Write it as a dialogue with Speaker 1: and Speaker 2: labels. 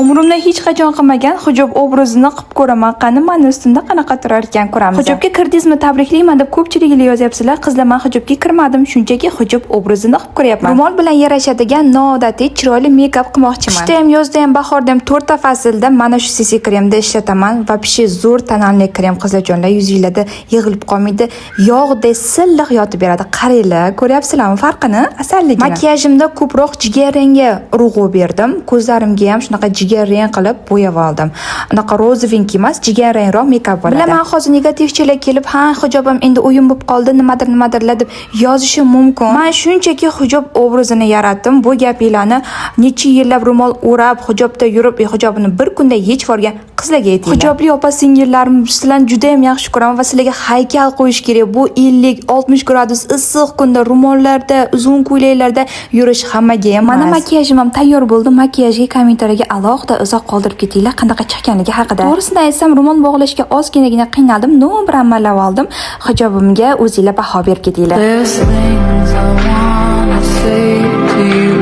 Speaker 1: Umrimda hech qachon qilmagan hijob obrazini qilib ko'raman. Qani, mani ustimda qanaqa turar ekan, ko'ramiz. "Hijobga kirdingizmi, tabriklayman", deb ko'pchiliginglar yozyapsizlar. Qizlar, man hijobga kirmadim, shunchaki hijob obrazini qilib ko'ryapman. Ro'mol bilan yarashadigan noodatiy chiroyli meykup qilmoqchiman. Qishda ham, yozda ham, bahorda ham, to'rtta faslda mana shu CC kremni ishlataman. Вообще zo'r тональный krem, qizlarjonlar, yuzinglarda yig'ilib qolmaydi, yog'dek silliq yotib beradi. Qaranglar, ko'ryapsizlarmi farqini? Asalligini. Makiyajimda ko'proq jigarrangga urg'u berdim. Ko'zlarimga ham shunaqa jigarrang qilib bo'yab oldim. Unaqa розовенький emas, jigarrangroq meykup bo'ladi. Bilaman, hozir negativchilar kelib, "Ha, hijobim endi o'yin bo'lib qoldi, nimadir nimadirlar", deb yozishi mumkin. Men shunchaki hijob obrazini yaratdim. Bu gapinglarni necha yillab ro'mol o'rab, hijobda yurib, hijobini bir kunda yechib yuborgan qizlarga aytinglar. Hijobli opa singillarim, sizlarni juda ham yaxshi ko'raman va sizlarga haykal qo'yish kerak. Bu 50-60 gradus issiq kunda ro'mollarda, uzun ko'ylaklarda yurish hammaga emas. Mana, makiyajim ham tayyor bo'ldi. Makiyajga kommentariyaga alohida izoh qoldirib ketinglar, qanaqa chiqqanligi haqida. To'g'risini aytsam, ro'mol bog'lashga ozginagina qiynaldim, но bir amallab oldim. Hijobimga o'zinglar baho berib ketinglar.
Speaker 2: There's things I wanna say to you.